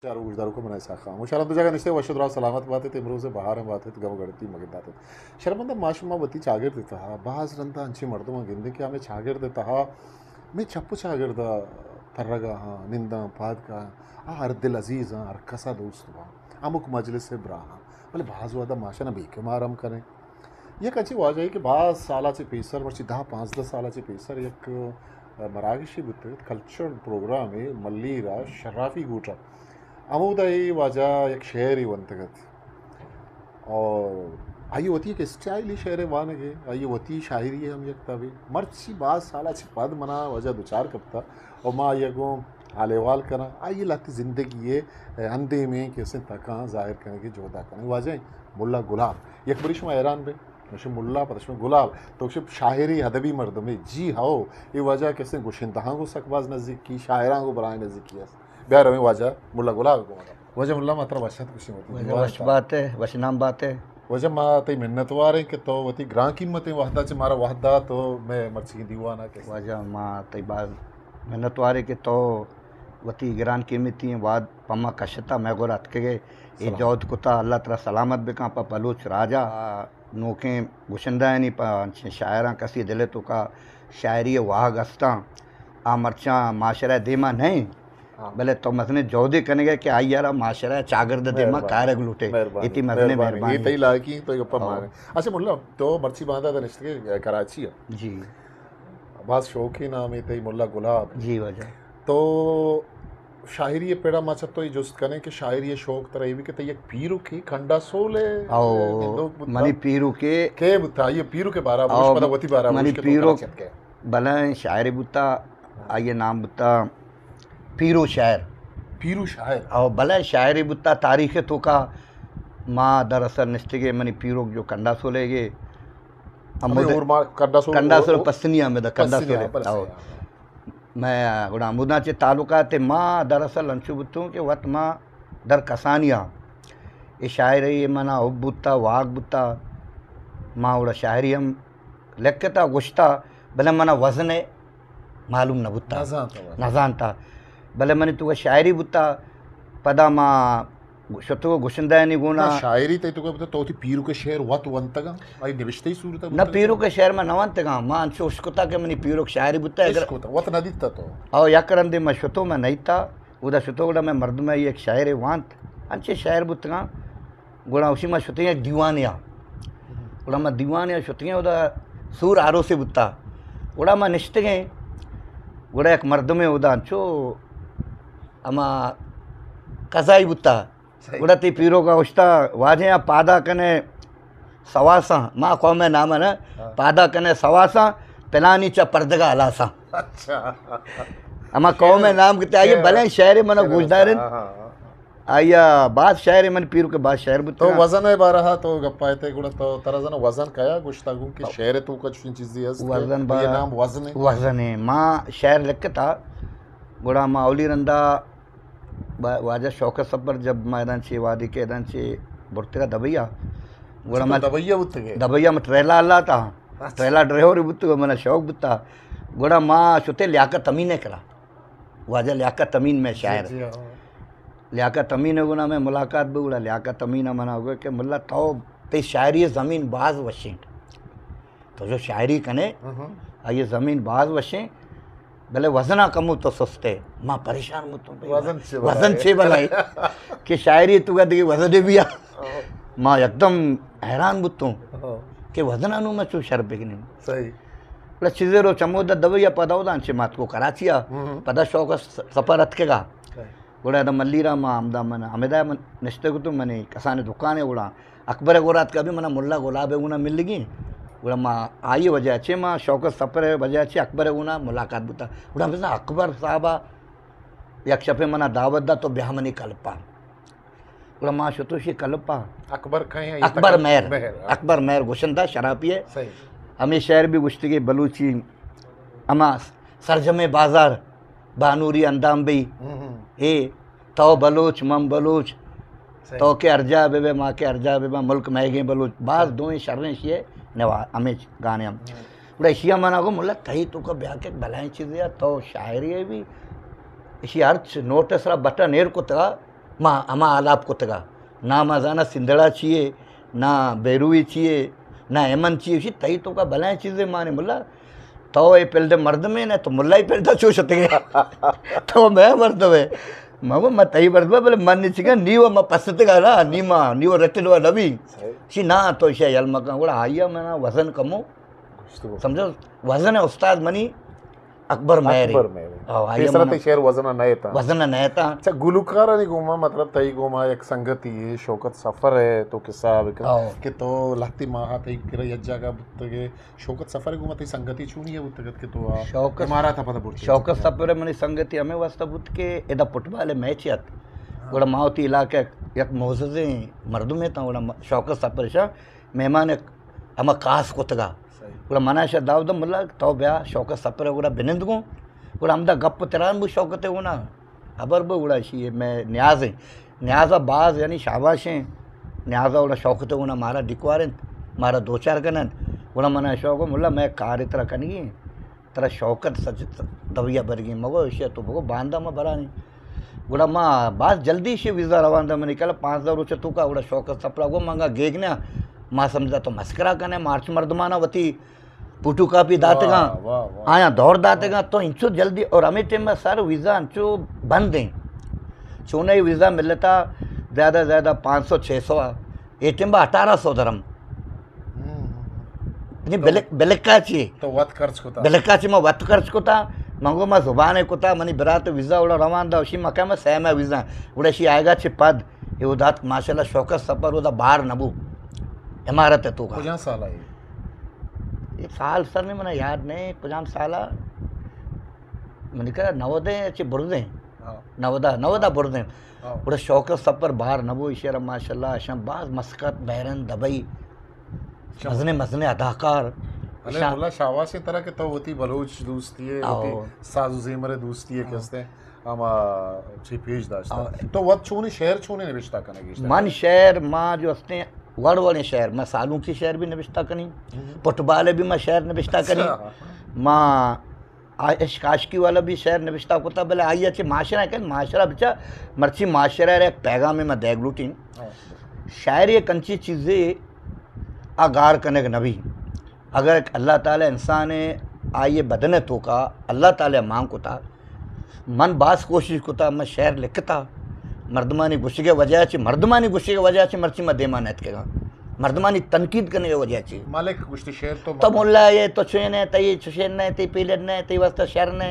چارو گوشداروکاں من اسحاق خان۔ شرمند جاگہ نشتے، وش و دراہ سلامت بات ات، امروز بہار ہم بات ات، گم و گڑتی مگندات ات۔ شرمند ما شما وتی چاگرد تہا باز رندا انچیں مردماں گندیں کہ ہمیں چاگرد تہا میں چپ و چاگرد ترگا ہاں، ننداں، پاد کاں، آ ہر دل عزیز ہاں، ہر کسا دوست ہاں، ہمک مجلس براہاں، بلے باز وہدا ماشانا بے کمار ہم کنیں۔ یک انچیں واجہے کہ باز سالا چہ پیسر، مرچی دہ پانزدہ سالا چہ پیسر یک، ء، مراگشے بوتگ ات، کلچرل پروگرامے ملیر ء شرافی گوٹا۔ ہمودا اے واجہ یک شعرے ونتگ ات۔ اور آئی وتی یک اسٹائلے شعر وانگ ء، آئی وتی شاعری ہم یک تبے۔ مرچی باز سالا چہ پد منا واجہ دچار کپتا اور ما آئی گوں حال احوال کناں۔ آئی لہتے زندگی ء اندیمیں کہ اسیں تکاں ظاہر کنگ ء جہدا کناں۔ واجہ ملا گلاب، یک بری شما حیران بے، گوشے ملا، پدا شما گلاب، تو گوشے شاعری ادبی مردمے۔ جی ہو، اے واجہ کسے گشندہاں گوں سک باز نزیکی، شاعراں گوں بلاہیں نزیکی است۔ بیا رویں واجہ ملا گلاب گوں۔ واجہ ملا، ما ترا وش ات گوشیں وتی واجہ دیوان وش تا۔ بات ہے، وش نام بات ہے۔ واجہ ما تئی منتوار ہیں کہ تو وتی گران قیمتیں وہدا چہ مارا وہدا تو میں مرچی دیوانا کہ واجہ ما تئی باز منتوار ہیں کہ تو وتی گران قیمتی وہد پما کشتا، میں گور اتکگے، اے سلام۔ جہد کتا، اللہ ترا سلامت بکن، پہ بلوچ راجا۔ آ، نوکیں گشندہانی پہ انچیں شاعراں کسی دل ء توکا شاعری ء واہگ استاں، آ مرچاں معاشرہ ء دیما نہ انت، ہاں۔ بلے تو مزنیں جہدے کنگ ء کہ آئی ء را معاشرہ ء چاگرد ء دیما مہربانی۔ کارگ لوٹے۔ مہربانی۔ اے تئی مزنیں مہربانی۔ مہربانی۔ اے تئی لائقی انت، تو گپا ہاں۔ مانے۔ اچھا ملا، تو مرچی باندا دا نشتگے کراچی ء۔ جی۔ باز شوقیں نامے تئی ملا گلاب۔ جی واجہ۔ تو شاعری ء پڑا ما چہ تو اے جست کنیں کہ شاعری ء شوق ترا اے بی کہ تئی یک پیرکے کنڈا سول ء او، نندوک بوتا۔ منی پیرکے کئے بوتا؟ آئی ء پیرک ء بارہ او، گوش، پدا وتی بارہ منی گوش کہ تو پیرک کراچی اتکے۔ بلائیں شاعرے بوتا، آئی ء نام بوتا پیرو شاعر۔ پیرو شاعر۔ او بلائیں شاعرے بوتا، تاریخ ء توکا ما دراصل نشتگے، منی پیرک جو کنڈا سولے گے، ہمے ہمود اور ما کنڈا سول، کنڈا سول او، پسنی آمدہ، کنڈا پسنی سولے۔ آمدہ، او۔ پسنی آمدہ۔ مئے گڑا ہموداں چہ تعلقات ما دراصل انچو بوتوں کہ وت ما در کسانی آں۔ اے شاعری منا حب بوتا، واک بوتا، ما گڑا شاعری ہم لکھتا، گوشتا، بلے منا وزن ء معلوم نہ بوتا۔ نہ زانتا وزن۔ نہ زانتا۔ بلے منی تو شاعری بوتا، پدا ما شتو گشندہانی گونا۔ نہ، شاعری تئی تو بوتا، تو وتی پیرک ء شعر وت ونتگاں؟ آئی نوشتہی صورت ء نہ، بوتگ؟ پیرک ء شعر ما نہ ونتگاں۔ ما انچو اشکتا کہ منی پیرک شاعری بوتا، اگر اشکتا، وت نہ دیتا تو؟ او یک رندے ما شتو، ما نہ دیتا۔ اودا شتو گڑا مئے مردم ء یک شاعرے وانت، انچیں شاعر بوتگاں۔ گڑا اشی ما شتیں یک دیوانے آ۔ گڑا ما دیوانے آ شتیں، اودا سور آروسے بوتا۔ گڑا ما نشتگیں، گڑا یک مردمے اودا انچو ہما قضائی بوتا۔ صحیح۔ گڑا تئی پیروکا گوشتا، واجہ آ پادا کنے سواساں، ما قوم ء نام ء نہ، ہاں۔ پادا کنے سواساں، پلانی چہ پردگا ہلاساں۔ اچھا۔ ہما قوم ء نام کتے آئی ء بلیں شعر من گوشدارن۔ ہاں، ہاں، ہاں۔ آئی ء باز شعر، من پیرک ء باز شعر بوت۔ تو وزن ء بارہ ء تو گپ ء تے، گڑا تو ترا زاناں وزن کیا گوشتا گوں کہ شعر ء توکا چشیں چیزے است کہ وزن آئی ء بارہ نام وزن ء؟ وزن ء۔ ما شعر لکھتا، گڑا ما اولی رندا با-، واجہ شوکت سفر جب ما اداں چہ وادی کہ اداں چہ برتگا دبئی ء۔ گڑا اچھا، تو ما دبئی ء بوتگے؟ دبئی ء ما ٹریلا اللہ تا۔ اچھا۔ ٹریلا ڈرائیور بوتگا، منا شوق بوتا۔ گڑا ما شتے لیاقت امین ء کرا۔ واجہ لیاقت امین میں شاعر۔ جی، جی، ہاں۔ لیاقت امین ء گنا میں ملاقات بہ گڑا لیاقت امین ء منا گو کہ ملا تو تئی شاعری زمین باز وشیں۔ تو جو شاعری کنے، ہاں، ہاں۔ آئی زمین باز وشیں، بلے وزنا کمو تو سستے۔ ما پریشان بوتوں بھئی، وزن چے وزن بلائے؟ چے بلائے؟ کہ شاعری تو کا دیگه وزن بیا۔ ہاں۔ ما یکدم حیران بوتوں، ہاں، کہ وزنا نو ما چو شر بگنیم۔ صحیح۔ بلے چیزے رو چمو دا دبئی پدا اودان چے مات کو کراچی آ، ہاں، ہاں۔ پدا شوق س-، سفر اتکگا۔ صحیح۔ گڑا ادا ملیر ء ما ہمدا من ہمدا من نشتگ اتوں، منی کسانیں دکانے گڑا اکبر ء گورا اتکا بھی منا ملا گلاب ء گونا ملگی۔ گڑا ما آئی وجہ چے، ما شوکت سفر ء وجہ چے اکبر ء گونا ملاقات بوتا۔ گڑا بزاں اکبر صاحب ء یک شپے منا دعوت دا تو بیا منی کلپا۔ گڑا ما شتو شی کلپا۔ اکبر کئے ہیں؟ اکبر مہر۔ مہر، ہاں۔ اکبر مہر گشندہ شرابی ہے۔ صحیح۔ ہمیں شعر بھی گشتگی بلوچی، اما سرجم بازار۔ بانوری اندام بی۔ ہم، ہم۔ اے تو بلوچ، من بلوچ۔ صحیح۔ تو کہ ارجا بہ بے، ما کہ ارجا بہ بے، ملک مہگیں بلوچ۔ باز صحیح۔ دوئیں شریں شیے نوا ہمیں گانے ہم۔ ہم۔ گڑا اشیا منا گو ملا تئی تو کا بیا کہ بلائیں چیزے آ، تو شاعری ہے بھی۔ اشی ہرچ نوٹس را بٹن ایر کتگا، ما ہما آلاپ کتگا۔ نہ ما زانا سندڑا چیے، نہ بیروی چیے، نہ ایمن چیے، شی تئی توکا بلائیں چیزے مانے ملا۔ تو اے پلڈ مردمے نہ، تو ملا ہی پلڈ چو شتگے۔ تو میں مردمے۔ مگو ما تئی مردمے، بلے من نی چکا، نی و ما پستگا نا، نی ما، نی و رٹلوا نبی۔ شی نا تو شے یل مکان، گڑا آئیا منا وزن کمو۔ سمجھو؟ وزن استاد منی اکبر مہر۔ اکبر مہر۔ آ، آئی تیسرا من تے شعر وزن نہ ایتا۔ وزن نہ ایتا۔ اچھا، گلوکارانی گوما، مطلب، تئی گوما یک سنگتی ہے، شوکت سفر ہے، تو قصہ بکن کہ تو لہتی ماہا تئی کرا یک جاگہ بوتگے، شوکت سفر گوما تئی سنگتی چونی ہے بوتگت کہ تو آ شوکت امارات پدا برتی؟ شوکت سفر منی سنگتی ہمیں واسطہ بوت کہ ادا فٹبال میچ ات۔ ہاں۔ گڑا ما وتی علاقہ یک معززیں مردمے تا، گڑا ما-، شوکت سفر شاہ مہمان ہما کاس کتگا۔ گڑا منا شہ داود ملا تو بیا شوکت سپر گڑا بنند گوں۔ گڑا ہمدا گپ تران بو شوکت گونا۔ خبر بو گڑا شی میں نیاز ہیں۔ نیازا باز یعنی شاباش ہیں۔ نیازا گڑا شوکت گونا مارا ڈکوار انت، مارا دوچار کنن۔ گڑا منا شوق ملا میں کار ترا کنگی ہیں۔ ترا شوکت سچ دویا برگی مگو، اشیا تو بگو باندا ما برانی۔ گڑا ما باز جلدی شی ویزا روان دا منی کل پانزدہ روچ توکا۔ گڑا شوکت سپرا گو منگا گیگ نیا، ما سمجھا تو مسکرا کنے، مارچ مردمانا وتی فوٹو کاپی داتگاں، واہ، واہ، واہ۔ آیا دور داتگاں، تو انچو جلدی اور ہمیں ٹائم سر ویزا انچو بند ہیں۔ چونے ویزا ملتا زیادہ زیادہ پانچ سو چھ سو، اے ٹائم اٹھارہ سو درم۔ ہم، ہم، ہم۔ یعنی تو بلک-، بلکا چی؟ تو وت خرچ کتا؟ بلکا چی ما وت خرچ کتا، منگو ما زبان کتا، منی برات ویزا اوڑا روان دا، اشی مکہ ما سہ ماہ ویزا، اوڑا اشی آئیگا چی پد، اے او دات ماشاءاللہ شوکت سپر او دا بار نبو، امارت ہے تو کا۔ کجا سال آئی؟ یہ سال سر نہیں منا یاد نہیں، کجام سال آ، منی کرا نودے چی بردیں۔ ہاں۔ نودا، نودا بردیں۔ ہاں۔ گڑا شوکت سپر بار نبو، ایشی را ماشاءاللہ اشاں باز مسقط، بحرین، دبئی، شاہ۔ مزنیں مزنیں اداکار۔ بلے اشاں ملا شاباش ہے ترا کہ تو وتی بلوچ دوستی ہے، آؤ۔ وتی ساز و زیمر دوستی ہے کہ ہاں۔ ہستے ہما چی پیش داشتا۔ آؤ۔ تو وت چونی شعر چونی نوشتہ کنے گیشتر؟ من شعر ما جو ہستے وڑ وڑیں شعر، میں سالونکی شعر بھی نوشتہ کنی، ہم۔ فٹبال بھی میں شعر نوشتہ کنی، اچھا۔ ما آ-، عشق عاشقی والا بھی شعر نوشتہ کتا، بلے آئی چہ معاشرہ کن، معاشرہ بچا مرچی معاشرہ را یک پیغام میں دیگ لوٹیں۔ ہاں۔ شاعری یک انچی چیزے آ گار کنگ نبی۔ اگر اللہ تعالی انسان آئی بدن توکا اللہ تعالی مان کتا، من باز کوشش کتا، من شعر لکھتا، مردمانی گوشگ ءِ وجہ چہ، مردمانی گوشگ ءِ وجہ چہ مرچی ما دیما نیتکگاں۔ مردمانی تنقید کنگ ءِ وجہ چہ۔ ملک گوشتی شعر تو تو ملک۔ ملا ئے، تو چین ئے، تئی چشین نہ، تئی پیلر نہ، تئی واسطہ شر نہ۔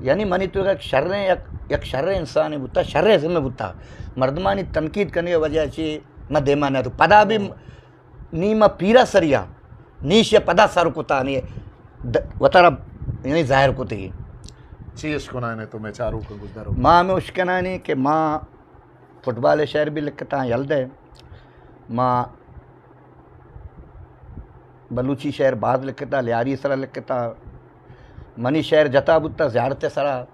یعنی منی تو یک شریں، یک، یک شریں انسانے بوتا، شریں ذمہ بوتا۔ مردمانی تنقید کنگ ءِ وجہ چہ ما دیما نیتو۔ پدا بھی نی ما پیرا سریا، نی شے پدا سر کتا، نی د-، وتارا یعنی ظاہر کتگی۔ چی اشکنانے تو میں چاروکاں گوشدارو؟ ما ہمیں اشکنانی کہ ما فٹبال شعر بھی لکھتا، یل دے۔ ما بلوچی شعر باز لکھتا، لیاری سرا لکھتا۔ منی شعر جتا بوتا زیارت سرا،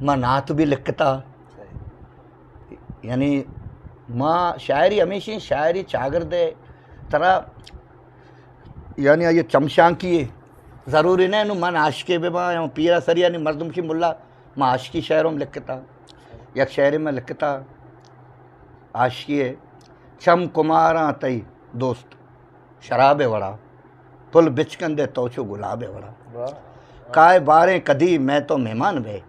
ما نعت بھی لکھتا۔ یعنی ما شاعری ہمیشی، شاعری چاگردے ترا، یعنی آئی چمشانکی ہے۔ ضروری نہ نو من عاشقے بباں یا پیرا سری، یعنی مردم کی ملا، ما عاشقی شعر ہم لکھتا۔ یک شعر میں لکھتا عاشقی ہے، چم کماراں تئی دوست شراب ءِ وڑا، پل بچکندے تو چو گلاب ءِ وڑا۔ واہ۔ کائے باریں کدی میں تو مہمان بے۔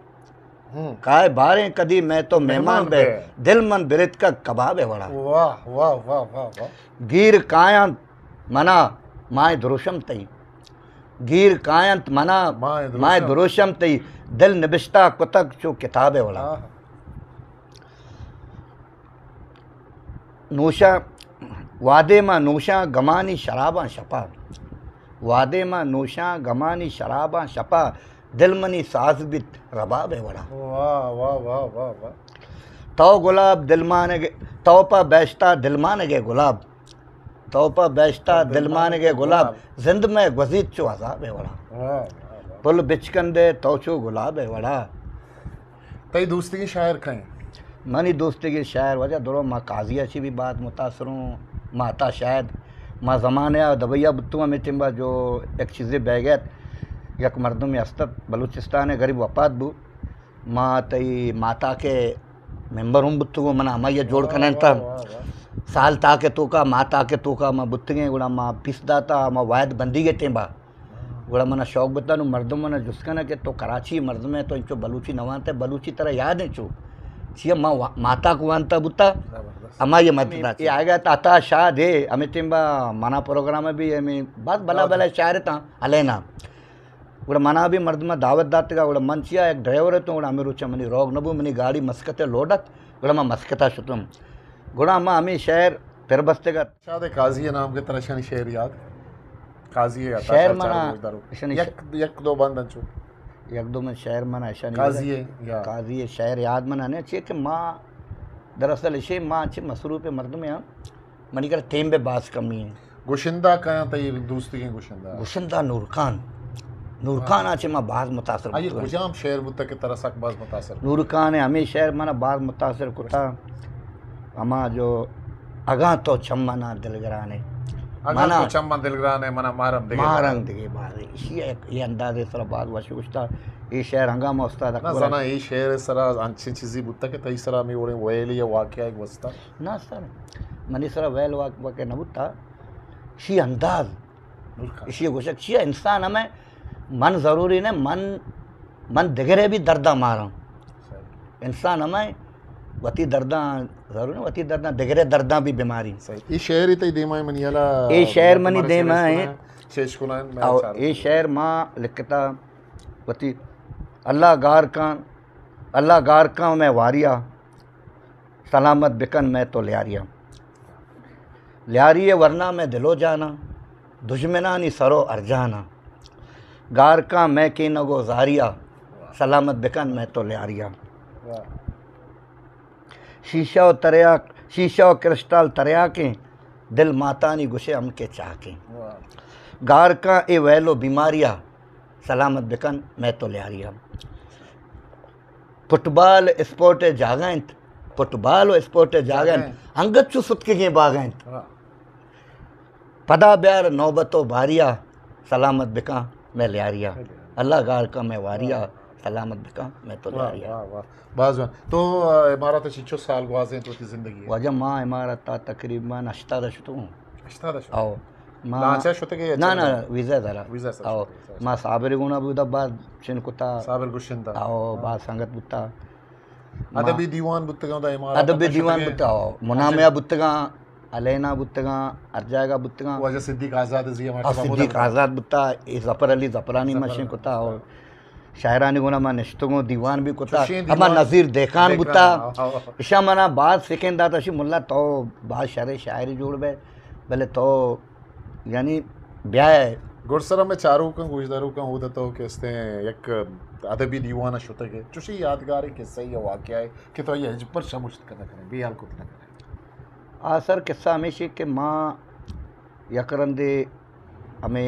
ہم۔ کائے باریں کدی میں تو مہمان مہمان بے۔ بے۔ دل من برتکگ کباب ءِ وڑا۔ واہ، واہ، واہ، واہ، واہ۔ گیر کاینت منا مائے دروشم تئی۔ گیر کاینت منا مائے دروشم۔ مائے دروشم تئی۔ دل نبشتہ کتگ چو کتاب ءِ وڑا۔ آہا۔ نوشاں وہدے ما نوشاں گمانی شراباں شپا۔ وہدے ما نوشاں گمانی شراباں شپا، دل منی ساز بیت رباب ءِ وڑا۔ واہ، واہ، واہ، واہ، واہ۔ تو گلاب دلمانگ، تو پہ بہشتا دلمانگ ءِ گلاب۔ تو پہ بہشتا دلمانگ ءِ گلاب، زند میں گوزیت چو عذاب ءِ وڑا۔ واہ، واہ، واہ۔ پل بچکندے تو چو گلاب ءِ وڑا۔ تئی دوستگیں شاعر کئے؟ منی دوستگیں شاعر واجہ درو ما قاضی ءَ چی بھی باز متاثر ہوں۔ ما عطا شاہد، ما زمانے ءَ دبئی ءَ بوتوں، ہمے ٹیم ءَ جو یک چیزے بیگ ات، یک مردمے است ات بلوچستان ءَ، غریب وفات بو۔ ما تئی ماتا کے ممبر ہم بوتگوں، من ہمائی جوڑ کنن تا۔ واہ، واہ، واہ۔ سال تاکے توکا، ماہ تاکے توکا ما بوتگیں، گڑا ما پیس داتا، ما واحد بندی کے ٹیمبا۔ گڑا منا شوق بوتا، نو مردم منا جست کنا کہ تو کراچی مردم ہے، تو انچو بلوچی نہ وانتے، بلوچی ترا یاد ہے چو؟ چیا ما وا-، ماتا کو وانتا بوتا، زبردست۔ ہمائی مدد آتی۔ یہ آگا تا عطا شاد ہے، ہمیں ٹیمبا منا پروگرام بھی، ہمیں بس بلا بلا شاعر تا، علینا۔ گڑا منا بھی مردماں دعوت داتگا، گڑا من چیا یک ڈرائیور اتوں، گڑا ہمے روچا منی روگ نبو، منی گاڑی مسکت ء لوڈ ات، گڑا من مسکتا شتم۔ گڑا ما ہمے شعر پر بستگ ات۔ شاد قاضی ء نام کہ ترا اشانی شعر یاد؟ قاضی ء عطا شعر شاد منا چارو گوشدارو۔ اشانی ش-، یک، یک دو بند انچو۔ یک دو من شعر منا اشانی قاضی یاد۔ ء یا۔ قاضی ء شعر یاد منا نے، چے کہ ما دراصل اشے ما چے مصروف مردم ہاں۔ منی کر ٹیم بے باز کمی ہے۔ گشندہ کایاں تئی دوستگیں گشندہ؟ گشندہ نورکان۔ نورکان آ چہ ما باز متاثر آئی بوتگاں۔ کجام شعر بوتا کہ ترا سک باز متاثر کت؟ نورکان ء ہمے شعر منا باز متاثر کتا۔ ہما جو اگاں تو چمنا دلگرانے۔ اگاں منا تو چمن دلگرانے، منا مارم دگے مارم بارے۔ دگے بارے۔ اسی ایک، یہ انداز سرا باز وش گشتا۔ یہ شعر ہنگامہ استاد نہ اکبر زانا، یہ شعر سرا انچیں چیزی بوتا کہ تئی سرا ہمے وڑیں ویل یا واقعہ ایک وستا؟ نہ سر، منی سرا ویل واک واقعہ نہ بوتا۔ شی انداز، نورکان۔ اشی گوشگ چیا انسان ہمیں من ضروری نہ، من، من دگرے بھی درداں ماراں۔ صحیح۔ انسان ہمیں وتی درداں ضروری نہ، وتی درداں دگرے درداں بھی بیماری۔ صحیح۔ یہ شعر ہی تئی دیما ہے منی حالا اے شعر منی دیما ہے۔ چیش کنائیں، میں او، چار اے شعر ما لکھتا وتی اللہ گار کان، اللہ گار کان میں واریا۔ سلامت بکن مئے تو لیاریا۔ لیاری ء ورنا مئے دل و جانا، دژمنانی سر و ارجانا۔ گار کاں مئے کینگ و زاریا، سلامت بکن مئے تو لیاریا۔ واہ۔ شیشہ و تریاک، شیشہ و کرسٹال تریاکیں، دل ماتانی گشے ہم کے چاکیں۔ واہ۔ گار کاں اے ویل و بیماریا، سلامت بکن مئے تو لیاریا۔ فٹبال اسپورٹ ء جاگہ انت، فٹبال و اسپورٹ ء جاگہ انت، جاگہ انت۔ انگت چو ستکگیں باغ انت۔ ہاں۔ پدا بیار نوبت و باریا، سلامت بکن مئے لیاریا۔ اللہ گار کن مئے واریا، واہ۔ سلامت بکن مئے تو واہ، لیاریا۔ واہ، واہ۔ باز جوان۔ تو، آ، امارات ء چنچو سال گوازینت وتی زندگی ء؟ واجہ ما امارات ء تقریباً ہشتاد ء شتوں۔ ہشتاد ء شتوں؟ او۔ ما لانچ ء شتگ ئے یا نہ، چلو؟ نہ، ویزا ء سرا۔ ویزا ء سرا او، شتگ ئے، سرا ما شتگ۔ صابر گونا بودا، باز چن کتا۔ صابر گشندہ۔ او، ہاں۔ باز سنگت بوتا۔ ما ادبی دیوان بوتگاں دا امارات ادبی دیوان بوتا، او، منامیا بوتگاں، الینا بوتگاں، ہر جاگہ بوتگاں۔ واجہ صدیق آزاد زی ہمارا اور صدیق آزاد بوتا، اے ظفر علی ظفرانی ظفر مشین علی کتا، اور شاعرانی گونا ما نشتگوں، دیوان بھی کتا۔ چوشیں ہما دیوان۔ نذیر دہقان دہقان، بوتا۔ ہاں، ہاں۔ اشا منا باز سکین داتا، شی ملا تو باز شرے شاعری جوڑ بے، بلے تو یعنی بیائے۔ گڈسر ہمے چاروکاں، گوشداروکاں، اودا تو کہ استیں یک ادبی دیوان شتگ ئے۔ چوشی یادگاریں قصہ یا واقعہ ئے کہ تو یہ ہچبر شمشت کتہ کریں، بیال کت نہ کریں۔ آ سر قصہ ہمیشی کہ ما یک رندے ہمے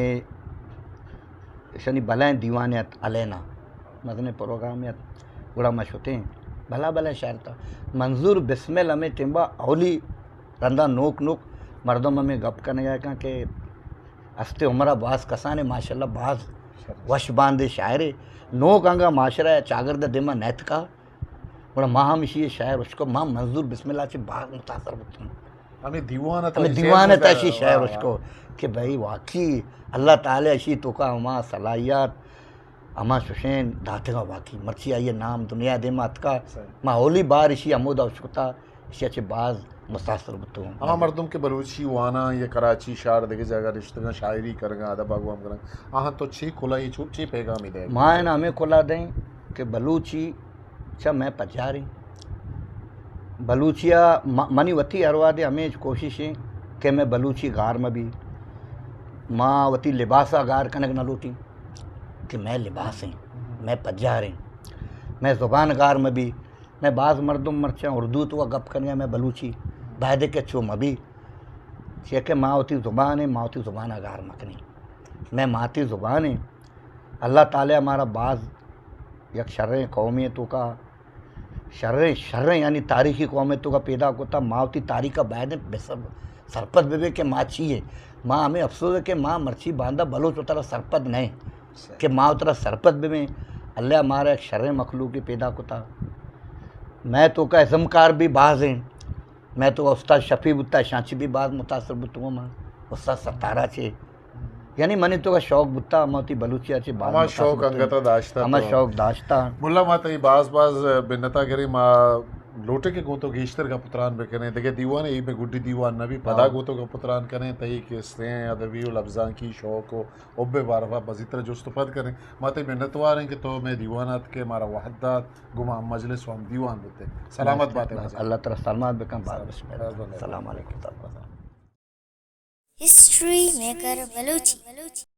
اشانی بلائیں دیوانے ات، الینا مزنیں پروگرامے ات، گڑا ما شتیں، بھلا بھلا شاعر تا۔ منظور بسمل ہمے ٹیمبا اولی رندا نوک نوک مردم ہمے گپ کنگا کن کہ ہستے عمرا باز کسانے، ماشاءاللہ باز وش باندے شاعرے۔ نوک انگا معاشرہ چاگرد دیما نیتکا۔ گڑا ما ہم اشی شعر اشکو، ما منظور بسمل چہ باز متاثر بوتوں۔ ہمے دیوان ء تو ہمے دیوان ء تو اشی شعر اشکو کہ بھئی واقعی اللہ تعالی اشی توکا ہما صلاحیت، ہما ششین داتگا واقعی۔ مرچی آئی نام دنیا دیما اتکا۔ صحیح۔ ما اولی بار اشی ہمودا اشکتا، اشی چہ باز متاثر بوتوں۔ ہما مردم کہ بلوچی واناں یا کراچی شہر دگہ جاگہ نشتگاں، شاعری کنگاں، ادب ء گوام کنگاں، آہاں تو چے کلاہی چو-، چے پیغامے دئے؟ ما آیاں ہمے کلاہ دئیں کہ بلوچی چہ مئے پجاریں۔ بلوچی ء م-، منی وتی ہر وہدے ہمے کوشش ایں کہ مئے بلوچی گار مہ بی۔ ما وتی لباس ء گار کنگ نہ لوٹیں کہ مئے لباس ایں، مئے پجاریں، مئے زبان گار مہ بی۔ مئے باز مردم مرچاں اردو تو گپ کنگا، مئے بلوچی بایدے کہ چو مہ بی، چیا کہ ما وتی زبان ایں، ما وتی زبان ء گار مہ کنیں۔ مئے ماتی زبان ایں۔ اللہ تعالی ء مارا باز یک شریں قومے توکا، شریں، شریں یعنی تاریخی قومے توکا پیدا کتا۔ ما وتی تاریخ ء باید بس-، سرپد ببیں کہ ما چی ایں۔ ما ہمیں افسوس ہے کہ ما مرچی باندا بلوچ وترا سرپد نہ ایں۔ کہ ما وترا سرپد ببیں، اللہ مارا یک شریں مخلوقے پیدا کتا۔ مئے توکا ازمکار بھی باز ایں۔ مئے توکا استاد شفیع بوتا، شاں چی بھی باز متاثر بوتگوں من۔ استاد ستارا چی۔ یعنی منی توکا شوق بوتا، ہما وتی بلوچی ءَ چی باز ہما متاثر شوق بوتگوں۔ انگتا داشتا ہما تو۔ شوق داشتا۔ ملا، ما تئی باز باز منتا گریں، ما لوٹیں کہ گوں تو گیشتر گپ ءُ تران بکنیں۔ دگہ دیوان، اے مئے گڈی دیوان نہ بی، پدا ہاں۔ گوں تو گپ ءُ تران کنیں، تئی کسیں ادبی ءُ لبزانکی شوق ءُ حب ءِ باروا مزیدتر جست ءُ پد کنیں۔ ما تئی منتوار ایں کہ تو مئے دیوان ءَ اتکے، مارا وھد دات، گوں ما ہم مجلس ءُ ہم دیوان بوتے۔ سلامت باتیں۔ اللہ ترا سلامت بکن، باز سلام۔ بشمیر۔ باز باز مہربانی۔ السلام علیکم۔ History maker Balochi.